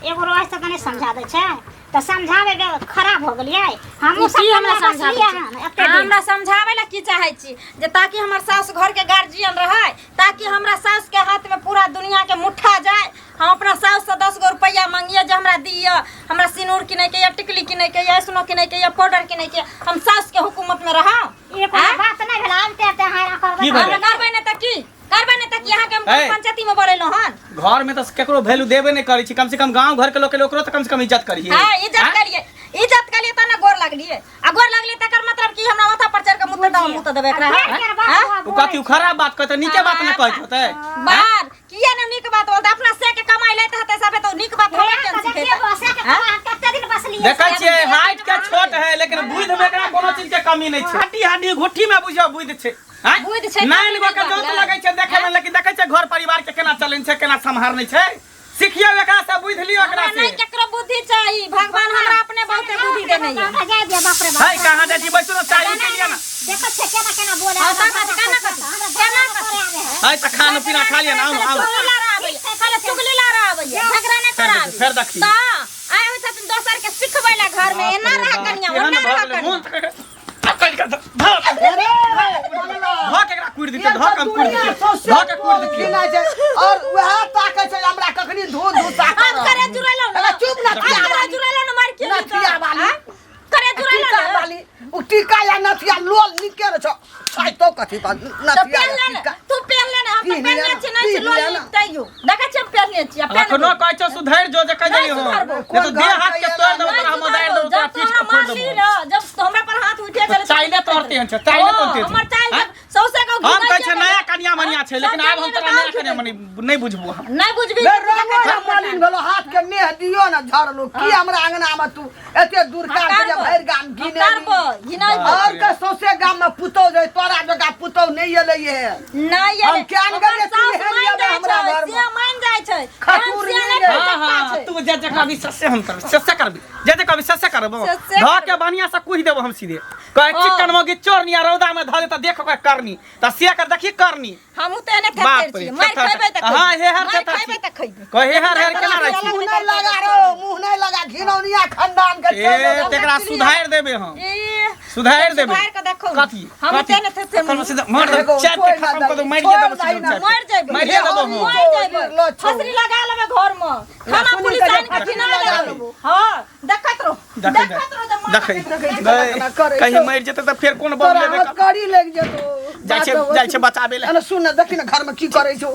S2: एगो रहै छै तऽ नहि समझा दै छै तऽ समझाबै के खराब हो गेलियै हमहूँ
S5: की
S2: सब
S5: हमरा
S2: कनिया
S5: समझाबै
S2: बसलियै
S5: छी?
S2: हन एते
S5: अहाँ
S2: दिन
S5: हमरा समझाबै लए की चाहै छी जे ताकि हमर सासु घरके गार्जियन रहै ताकि हमरा सासुके हाथमे पूरा दुनियाके मुट्ठा जाय हम अपना सासुसँ 10 गो रुपैआ मांगिए जे हमरा दिअ हमरा सिनूर किनैके यऽ टिकली किनैके यऽ ऐसनो किनैके यऽ पाउडर किनैके हम सासुके हुकूमतमे रहब
S2: ई कोनो बात नहि भेल आबिते आबिते अहाँ करबै
S1: की भेलै?
S5: हमरा करबै नहि तऽ की करबै नहि तऽ की अहाँके हम
S1: ऐ।
S5: पंचायतीमे बोलेलहुँ हन
S1: घर में तो केकरो वैल्यू देबे नहीं करै छी कम से कम गांव घर के लोग के ओकरो तो कम से कम इज्जत करिए
S5: हाँ इज्जत करिए इज्जत करिए तब ना गोर लगलिए आ गोर लगलिए तकर मतलब की हमरा माथा पर चढ़ के मुँह दे मुँह देबै एकरा हाँ?
S1: ओ कथी उ खराब बात कहते नीके बात न कहैत होते
S5: बार किया ने नीक बात बोलते अपना से के कमाई लेते हते सबे तो नीक बात हमरा केन सिखेते
S1: देखै छियै हाइट के छोट है लेकिन बुद्धि में एकरा कोनो चीज के कमी नहीं छै हड्डी हड्डी घुट्ठी में बुझियौ बुद्धि छै आँय?
S5: बुद्धि छै,
S1: नाइन
S5: कमी
S1: गो के
S5: नहि
S1: जोत
S5: रहलै।
S1: लगै छै देखै में लेकिन देखै छै घर परिवार के केना चलन छै केना सम्हारने छै सिखियौ एकरा से बुद्धि लियौ एकरा
S5: हमरा
S1: से
S5: नहीं केकरो बुद्धि चाही भगवान हमरा अपने बहुते बुद्धि देने ये
S1: है कहाँ जाइ छी बैसू ने चाय पी लिअ ने
S5: हाँ, तऽ कथी, केना कथी, केना कथी?
S1: है तऽ खाना पीना खा लिअ ने आउ ने आउ ने।
S5: चुगली लड़ा आबैया, खाली चुगली लड़ा आबैया, झगड़ा नहि
S1: फेर
S5: कराबी।
S1: देखी, फेर देखी।
S5: तऽ आइ होइ छथिन दोसर के सिखबै ला घर में एना रह कनिया
S1: केहन
S5: ओना
S1: भऽ
S5: रह
S1: गेलै,
S5: कनिया
S1: मोन तऽ पकड़ि कऽ धऽ धऽ के एकरा कुटि दितै धऽ के हम कुटि दितै धऽ के कुटि दितै
S3: और वएह ताकै छै हमरा कखनी धू धू ताकै
S5: हम करे जुड़ेलौ ना
S3: चुप ना
S5: हम करे जुड़ेलौ ना मार के
S3: नथिया वाली।
S5: करे जुड़ेलौ
S3: टीका
S5: ना
S3: वाली उ टीका या नथिया लोल निके ने छौ छै तो कथी पर
S5: तो
S3: नथिया
S5: पहन
S3: या
S5: ले ना
S3: टीका
S5: तू पहन ले ना हम तो
S3: पीन
S5: पहनले
S3: ले ना,
S5: छी नहीं
S3: पीन
S5: लोल
S3: ले ना।
S5: तैयो देखै छी हम पहनले छी आ पहन
S1: अखनो कहै छौ सुधरि जो जे कहि
S5: नहीं
S1: देलियौ हम
S5: सुधरबो।
S1: नहीं तो देह हाथ के तोड़ि देबौ तोरा हम उदारि देबौ तोरा
S5: जब
S1: पीठ
S5: तोरा
S1: के फोड़ि
S5: मारली
S1: देबौ
S5: ना जब हमरा पर हाथ उठे गेल
S1: चाइले तोड़ते हन छै चाइले तोड़ते
S5: हमर चाइल जब सौसे को
S1: हम कहै छै नया कनिया मनिया छै लेकिन आब हम तोरा नया कनिया मनी नहि बुझबो हम
S5: नहीं बुझबी
S3: बे रंगो ना मलिन भेलो हाथ के मेह दियो ना झरलो की हमरा अंगना में तू एते दूर काल के जे भरि गाम गिने
S5: करबो घिनाइबो
S3: और के सौंसे गाम में पुतौ जे तोरा जगह पुतौ नहीं एलै हे
S5: नहीं
S3: हम केहन गेलियै तू हेर एबै हमरा घरमे।
S5: से मान जाइ छै
S3: खटूर
S5: से
S3: नहि
S5: नहि
S3: रे।
S1: हाँ हाँ तू जे जे कहबी ससे हम करबी ससे करबी जे जे कहबी ससे करबो
S5: ससे
S1: धऽ के बढ़िया से कुहि देबो हम सीधे कहे
S5: हाँ।
S1: चिकन मौगी चोरनी आ रौदा में धऽ दे तऽ देख ओकर करनी तऽ से कर देखी करनी
S5: हमहूँ तऽ एने
S1: बाप
S5: थेथर
S1: रे
S5: छियै मारि खैबै तऽ
S1: हाँ हे हर
S5: मारि
S1: थेथर
S5: खैबै तऽ खैबै
S1: कहे हेर हेर केना रहै छी
S3: मुँह नहीं लगा रो मुँह नहीं लगा घिनौनिया खानदान के
S1: ए
S3: चल एलौ।
S1: तेकरा सुधारि देबे हम
S5: ई
S1: सुधारि देबे
S5: सुधारि कऽ देखो
S1: कथी
S5: हम
S1: कथी?
S5: तऽ एने थेथर
S1: कलम सीधा मार देबे
S3: एगो
S1: चाट के
S3: छोड़ ना
S1: खत्म कऽ देबो
S3: दही,
S1: मारिए देबो
S3: छोड़
S1: सीधा
S3: दही ना।
S5: मर जेबै
S1: मारिए देबो हम
S5: मर जेबै
S3: लो छौ।
S5: फसरी लगा लेबै घर में खाना
S3: सुनी
S5: पुलिस
S3: तऽ
S5: आनि के
S3: फसरी
S5: खिना
S3: लगा
S5: देबै
S3: लेबो।
S5: हां देखत रहो
S1: देखै
S5: देखत रहो जब मार
S1: देखै
S3: देखै छी केना केना करै
S1: कहीं
S3: छौ।
S1: मरि जेतै तऽ फेर कोन बम
S3: तोरा
S1: लेबै
S3: हथकड़ी लागि जेतौ
S1: जाइ छै जाइ छै बचाबै लए
S3: अरे सुन ने देखी ने घर में की करै छौ